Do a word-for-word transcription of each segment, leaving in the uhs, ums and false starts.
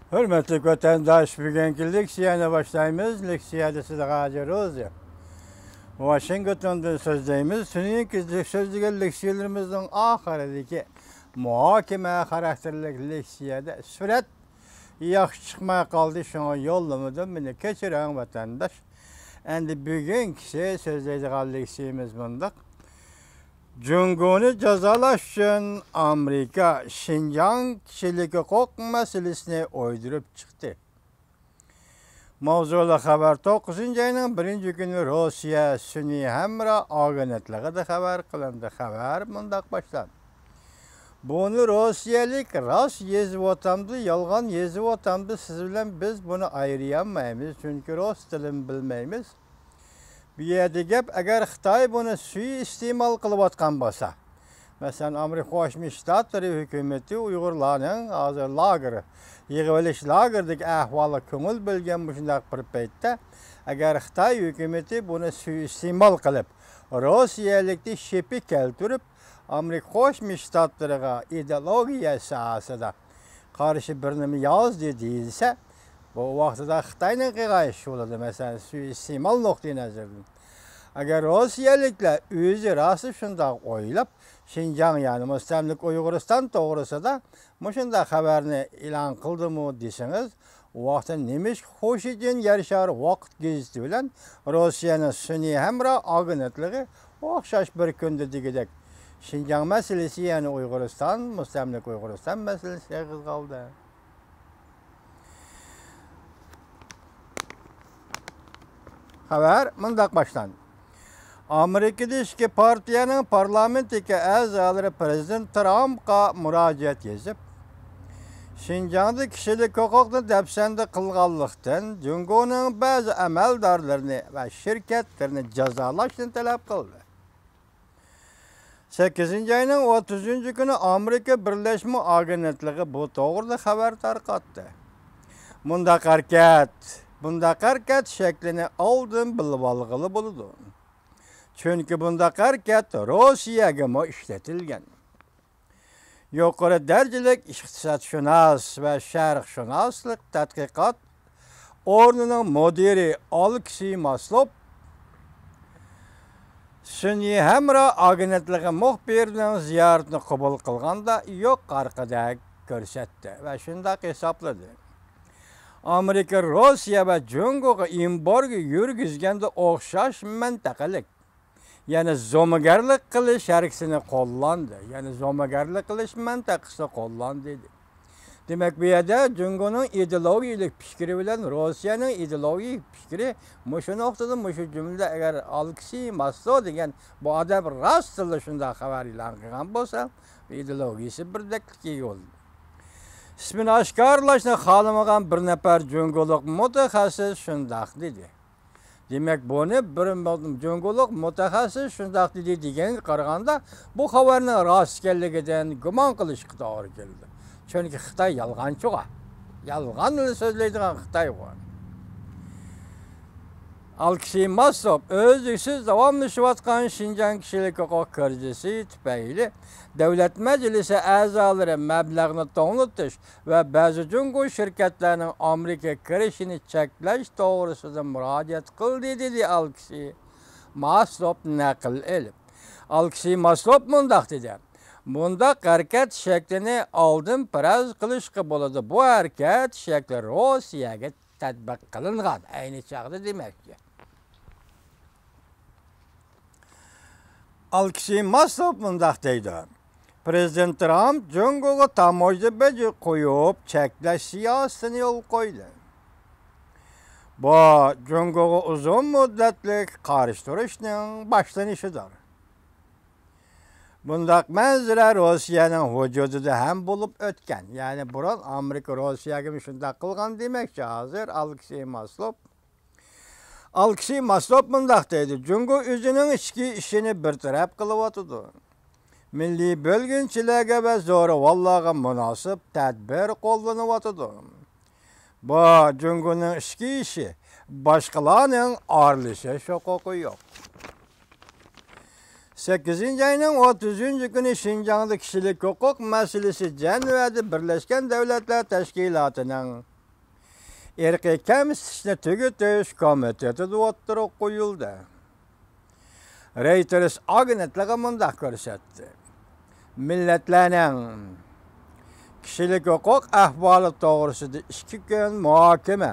ھۆرمەتلىك ۋەتەنداش، بۈگۈنكى لېكسىيەنى باشلايمىز. لېكسىيەدە سىزگە ھاجى روزى. ۋاشىنگتوندىن سۆزلەيمىز. تۈنۈگۈنكى سۆزلىگەن لېكسىيەلىرىمىزنىڭ ئاخىرىدىكى مۇھاكىمە خاراكتېرلىك لېكسىيەدە سۈرەت ياخشى چىقماي قالدى، شۇڭا يوللىمىدىم. مېنى كەچۈرۈڭ، ۋەتەنداش. ئەمدى بۈگۈنكىسى سۆزلەيدىغان لېكسىيىمىز مۇنداق. جۇڭگونى جازالاش ئۈچۈن ئامېرىكا شىنجاڭ كىشىلىك ھوقۇق مەسىلىسىنى ئويدۇرۇپ چىقتى. ماۋزۇلۇق خەۋەر توققۇزىنچى ئاينىڭ بىرىنچى كۈنى روسىيە سۈنئىي ھەمراھ ئاگېنتلىقىدا خەۋەر قىلىندى. خەۋەر مۇنداق باشلاندى. بۇنى روسىيەلىك راست يېزىۋاتامدۇ، يالغان يېزىۋاتامدۇ، سىز بىلەن بىز بۇنى ئايرىيالمايمىز، چۈنكى رۇس تىلىنى بىلمەيمىز. بۇ يەردە گەپ، ئەگەر خىتاي بۇنى سۇيىئىستېمال قىلىۋاتقان بولسا، مەسىلەن، ئامېرىكا قوشما شتاتلىرى ھۆكۈمىتى ئۇيغۇرلارنىڭ ھازىر لاگېر، يىغىۋېلىش لاگېرىدىكى ئەھۋالغا كۆڭۈل بۆلگەن مۇشۇنداق بىر پەيتتە، ئەگەر خىتاي ھۆكۈمىتى بۇنى سۇيىئىستېمال قىلىپ، روسىيەلىكنى شېپە كەلتۈرۈپ، ئامېرىكا قوشما شتاتلىرىغا ئىدېئولوگىيە ساھەسىدە قارشى بىر نېمە يازدى دېيىلسە، بۇ ۋاقتىدا خىتاينىڭ قىلغان ئىشى بولىدۇ، مەسىلەن، سۇيىئىستېمال نۇقتىئىنەزىرىدىن. ئەگەر روسىيەلىكلەر ئۆزى راستلا شۇنداق ئويلاپ، شىنجاڭ، يەنى مۇستەملىكە ئۇيغۇرىستان توغرىسىدا مۇشۇنداق خەۋەرنى ئېلان قىلدىمۇ دېسىڭىز، ئۇ ۋاقىتتا نېمىشقا خۇشىجىن يەر شارى ۋاقىت گېزىتى بىلەن روسىيەنىڭ سۈنئىي ھەمراھ ئاگېنتلىقى ئوخشاش بىر كۈندە دېگۈدەك شىنجاڭ مەسىلىسى، يەنى ئۇيغۇرىستان، مۇستەملىكە ئۇيغۇرىستان مەسىلىسى ئېغىز قالدى. خەۋەر مۇنداق باشلاندى. ئامېرىكىدا ئىككى پارتىيەنىڭ پارلامېنتتىكى ئەزالىرى پىرېزىدېنت ترامپقا مۇراجىئەت يېزىپ، شىنجاڭدا كىشىلىك ھوقۇقنى دەپسەندە قىلغانلىقتىن، جۇڭگونىڭ بەزى ئەمەلدارلىرىنى ۋە شىركەتلىرىنى جازالاشنى تەلەپ قىلدى. سەككىزىنچى ئاينىڭ ئوتتۇزىنچى كۈنى ئامېرىكا بىرلەشمە ئاگېنتلىقى بۇ توغرىدا خەۋەر تارقاتتى. مۇنداق ھەرىكەت، بۇنداق ھەرىكەت شەكلىنى ئالدىن بىلىۋالغىلى بولىدۇ. چۈنكى بۇنداق ھەرىكەت روسىيەگىمۇ ئىشلىتىلگەن. يۇقىرى دەرىجىلىك ئىقتىسادشۇناس ۋە شەرقشۇناسلىق تەتقىقات ئورنىنىڭ مۇدىرى ئالېكسىي ماسلوپ سۈنئىي ھەمراھ ئاگېنتلىقى مۇخبىرىنىڭ زىيارىتىنى قوبۇل قىلغاندا يۇقىرىقىدەك كۆرسەتتى ۋە شۇنداق ھېسابلىدى. ئامېرىكا روسىيە ۋە جۇڭگوغا ئېمبارگو يۈرگۈزگەندە ئوخشاش مەنتىقىلىك، يەنى زومىگەرلىك قىلىش ھەرىكىتىنى قوللاندى، يەنى زومىگەرلىك قىلىش مەنتىقىسىنى قوللاندى. دېمەك، بۇ يەردە جۇڭگونىڭ ئىدېئولوگىيىلىك پىكرى بىلەن روسىيەنىڭ ئىدېئولوگىيىلىك پىكرى مۇشۇ نۇقتىدا، مۇشۇ جۈملىدە، ئەگەر ئالېكسىي ماسلو دېگەن بۇ ئادەم راستلا شۇنداق خەۋەر ئېلان قىلغان بولسا، ئىدېئولوگىيىسى بىردەكلىككە ئىگە بولىدۇ. ئىسمىنى ئاشكارىلاشنى خالىمىغان بىر نەپەر جۇڭگولۇق مۇتەخەسسىس شۇنداق دېدى. دېمەك، بۇنى بىر مۇ-، جۇڭگولۇق مۇتەخەسسىس شۇنداق دېدى دېگەنگە قارىغاندا، بۇ خەۋەرنىڭ راست ئىكەنلىكىدىن گۇمان قىلىشقا توغرا كېلىدۇ. چۈنكى خىتاي يالغانچىغۇ. يالغانلا سۆزلەيدىغان خىتايغۇ. ئالېكسىي ماسلوف ئۈزلۈكسىز داۋاملىشىۋاتقان شىنجاڭ كىشىلىك ھوقۇق كىرىزىسى تۈپەيلى دۆلەت مەجلىسى ئەزالىرى مەبلەغنى توڭلىتىش ۋە بەزى جۇڭگو شىركەتلەرنىڭ ئامېرىكىغا كىرىشىنى چەكلەش توغرىسىدا مۇراجىئەت قىلدى، دېدى ئالېكسىي ماسلوف نەقىل ئېلىپ. ئالېكسىي ماسلوف مۇنداق دېدى: «بۇنداق ھەرىكەت شەكلىنى ئالدىن پەرەز قىلىشقا بولىدۇ. بۇ ھەرىكەت شەكلى روسىيەگە تەتبىق قىلىنغان ئەينى چاغدا دېمەكچى.» ئالېكسىي ماسلوف مۇنداق دەيدۇ: «پىرېزىدېنت ترامپ جۇڭگوغا تاموژنا بېجى قويۇپ، چەكلەش سىياسىتىنى يولغا قويدى. بۇ جۇڭگوغا ئۇزۇن مۇددەتلىك قارشى تۇرۇشنىڭ باشلىنىشىدۇر. بۇنداق مەنزىرە روسىيەنىڭ ۋۇجۇدىدا ھەم بولۇپ ئۆتكەن.» يەنى بۇرۇن ئامېرىكا روسىيەگە شۇنداق قىلغان دېمەكچى ھازىر ئالېكسىي ماسلوف. ئالېكسىي ماسلوف مۇنداق دەيدۇ: «جۇڭگو ئۆزىنىڭ ئىچكى ئىشىنى بىر تەرەپ قىلىۋاتىدۇ. مىللىي بۆلگۈنچىلەرگە ۋە زورىۋانلارغا مۇناسىپ تەدبىر قوللىنىۋاتىدۇ. بۇ جۇڭگونىڭ ئىچكى ئىشى، باشقىلارنىڭ ئارىلىشىش ھوقۇقى يوق.» سەككىزىنچى ئاينىڭ ئوتتۇزىنچى كۈنى شىنجاڭدا كىشىلىك ھوقۇق مەسىلىسى جەنۋەدە بىرلەشكەن دۆلەتلەر تەشكىلاتىنىڭ ئىرقىي كەمسىتىشنى تۈگىتىش كومىتېتىدا ئوتتۇرىغا قويۇلدى. رەيتېرس ئاگېنتلىقى مۇنداق كۆرسەتتى: مىللەتلەرنىڭ كىشىلىك ھوقۇق ئەھۋالى توغرىسىدا ئىككى كۈن مۇھاكىمە،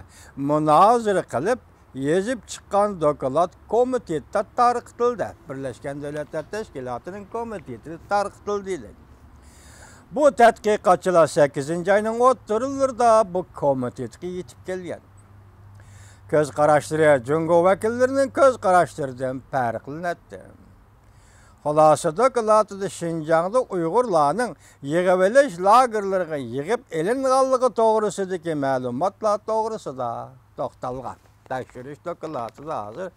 مۇنازىرە قىلىپ، يېزىپ چىققان دوكلات كومىتېتتا تارقىتىلدى. بىرلەشكەن دۆلەتلەر تەشكىلاتىنىڭ كومىتېتىدا تارقىتىلدى. بۇ تەتقىقاتچىلار سەككىزىنچى ئاينىڭ ئوتتۇرىلىرىدا بۇ كومىتېتقا يېتىپ كەلگەن. كۆز قاراشلىرى جۇڭگو ۋەكىللىرىنىڭ كۆز قاراشلىرىدىن پەرقلىنەتتى. خۇلاسە دوكلاتىدا شىنجاڭدا ئۇيغۇرلارنىڭ يىغىۋېلىش لاگېرلىرىغا يىغىپ ئېلىنغانلىقى توغرىسىدىكى مەلۇماتلار توغرىسىدا توختالغان. تەكشۈرۈش دوكلاتىدا ھازىر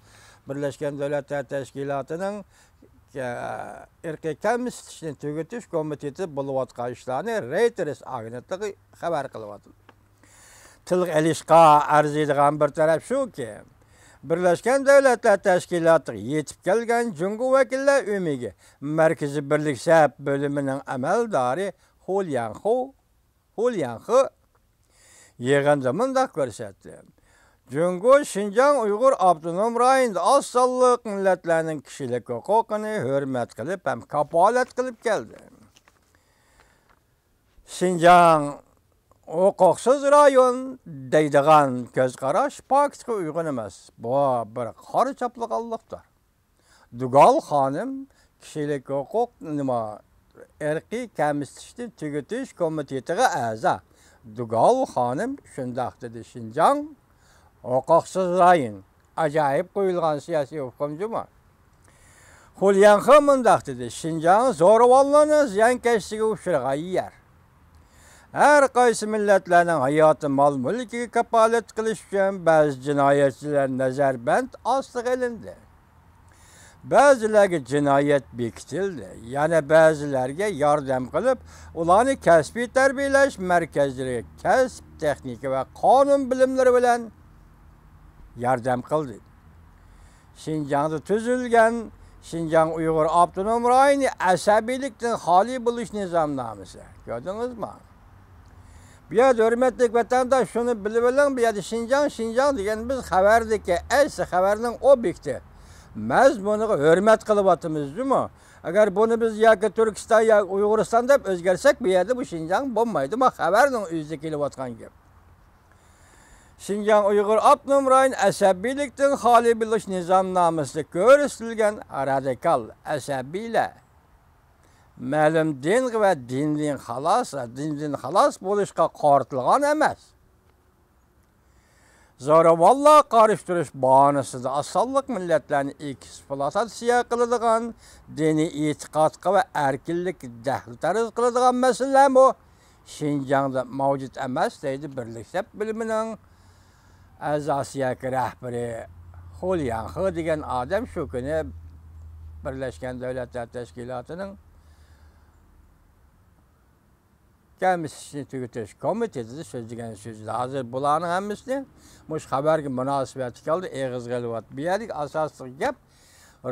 بىرلەشكەن دۆلەتلەر تەشكىلاتىنىڭ، ئە، ئىرقىي كەمسىتىشنى تۈگىتىش كومىتېتى بولۇۋاتقان ئىشلارنى رەيتېرس ئاگېنتلىقى خەۋەر قىلىۋاتىدۇ. تىلغا ئېلىشقا ئەرزىيدىغان بىر تەرەپ شۇكى، بىرلەشكەن دۆلەتلەر تەشكىلاتىغا يېتىپ كەلگەن جۇڭگو ۋەكىللەر ئۆمىكى مەركىزىي بىرلىك سەپ بۆلۈمىنىڭ ئەمەلدارى خۇ لياڭخۇ، خۇ لياڭخې يىغىندا مۇنداق كۆرسەتتى: جۇڭگو شىنجاڭ ئۇيغۇر ئاپتونوم رايونىدا ئاز سانلىق مىللەتلەرنىڭ كىشىلىك ھوقۇقىنى ھۆرمەت قىلىپ ھەم كاپالەت قىلىپ كەلدى. شىنجاڭ ھوقۇقسىز رايون دەيدىغان كۆز قاراش پاكىتقا ئۇيغۇن ئەمەس. بۇ بىر قارا چاپلىغانلىقتۇر. دۇگال خانىم كىشىلىك ھوقۇق، نېمە، ئىرقىي كەمسىتىشنى تۈگىتىش كومىتېتىغا ئەزا. دۇگال خانىم شۇنداق دېدى: شىنجاڭ ھوقۇقسىز رايون. ئاجايىپ قويۇلغان سىياسىي ئۇقۇم جۇمۇ. خۇ لياڭخې مۇنداق دېدى: شىنجاڭ زورىۋاللارنىڭ زىيانكەشلىكىگە ئۇچرىغان يەر. ھەر قايسى مىللەتلەرنىڭ ھاياتى، مال-مۈلكىگە كاپالەت قىلىش ئۈچۈن بەزى جىنايەتچىلەر نەزەربەند ئاستىغا ئېلىندى. بەزىلەرگە جىنايەت بېكىتىلدى، يەنە بەزىلەرگە ياردەم قىلىپ، ئۇلارنى كەسپىي تەربىيەلەش مەركەزلىرىگە كەسىپ، تېخنىكا ۋە قانۇن بىلىملىرى بىلەن ياردەم قىلدى. شىنجاڭدا تۈزۈلگەن شىنجاڭ ئۇيغۇر ئاپتونوم رايونى ئەسەبىيلىكتىن خالىي بولۇش نىزامنامىسى. كۆردىڭىزمۇ؟ بۇ يەردە، ھۆرمەتلىك ۋەتەنداش، شۇنى بىلىۋېلىڭ، بۇ يەردە شىنجاڭ، شىنجاڭ دېگەن بىز خەۋەردىكى ئەسلى خەۋەرنىڭ ئوبيېكتى، مەزمۇنىغا ھۆرمەت قىلىۋاتىمىز جۇمۇ. ئەگەر بۇنى بىز ياكى تۈركىستان ياكى ئۇيغۇرىستان دەپ ئۆزگەرتسەك، بۇ يەردە بۇ شىنجاڭ بولمايدۇ. بۇ خەۋەرنىڭ ئۆزىدە كېلىۋاتقان گەپ. شىنجاڭ ئۇيغۇر ئاپتونوم رايون ئەسەبىيلىكتىن خالىي بولۇش نىزامنامىسىدە كۆرسىتىلگەن رادىكال ئەسەبىيلەر مەلۇم دىنغا ۋە دىندىن خالاس، دىندىن خالاس بولۇشقا قارىتىلغان ئەمەس. زوراۋانلارغا قارشى تۇرۇش باھانىسىدا ئاز سانلىق مىللەتلەرنى ئېكسپلۇئاتاتسىيە قىلىدىغان، دىنىي ئېتىقادقا ۋە ئەركىنلىككە دەخلى تەرۇز قىلىدىغان مەسىلىلەرمۇ شىنجاڭدا مەۋجۇت ئەمەس، دەيدۇ بىرلىك سەپ بۆلۈمىنىڭ ئەزاسى ياكى رەھبىرى خۇ لياڭخې دېگەن ئادەم شۇ كۈنى بىرلەشكەن دۆلەتلەر تەشكىلاتىنىڭ كەمسىتىشنى تۈگىتىش كومىتېتىدا سۆزلىگەن سۆزىدە. ھازىر بۇلارنىڭ ھەممىسىنى مۇشۇ خەۋەرگە مۇناسىۋەتلىك ھالدا ئېغىزغا ئېلىۋاتىدۇ. بۇ يەردىكى ئاساسلىق گەپ،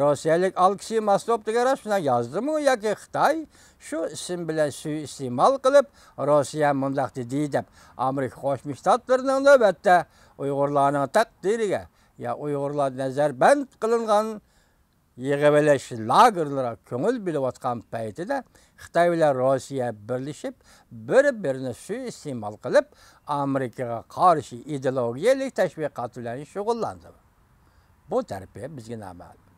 روسىيەلىك ئالېكسىي ماسلوپ دېگەن راست شۇنداق يازدىمۇ ياكى خىتاي شۇ ئىسىم بىلەن سۇيىئىستېمال قىلىپ، روسىيە مۇنداق دېدى دەپ، ئامېرىكا قوشما شتاتلىرىنىڭ نۆۋەتتە ئۇيغۇرلارنىڭ تەقدىرىگە يا ئۇيغۇرلار نەزەربەند قىلىنغان يىغىۋېلىش لاگېرلىرىغا كۆڭۈل بۆلۈۋاتقان پەيتىدە، خىتاي بىلەن روسىيە بىرلىشىپ، بىر-بىرىنى سۇيىئىستېمال قىلىپ، ئامېرىكىغا قارشى ئىدېئولوگىيەلىك تەشۋىقات بىلەن شۇغۇللاندى. بۇ تەرىپى بىزگە نامەلۇم.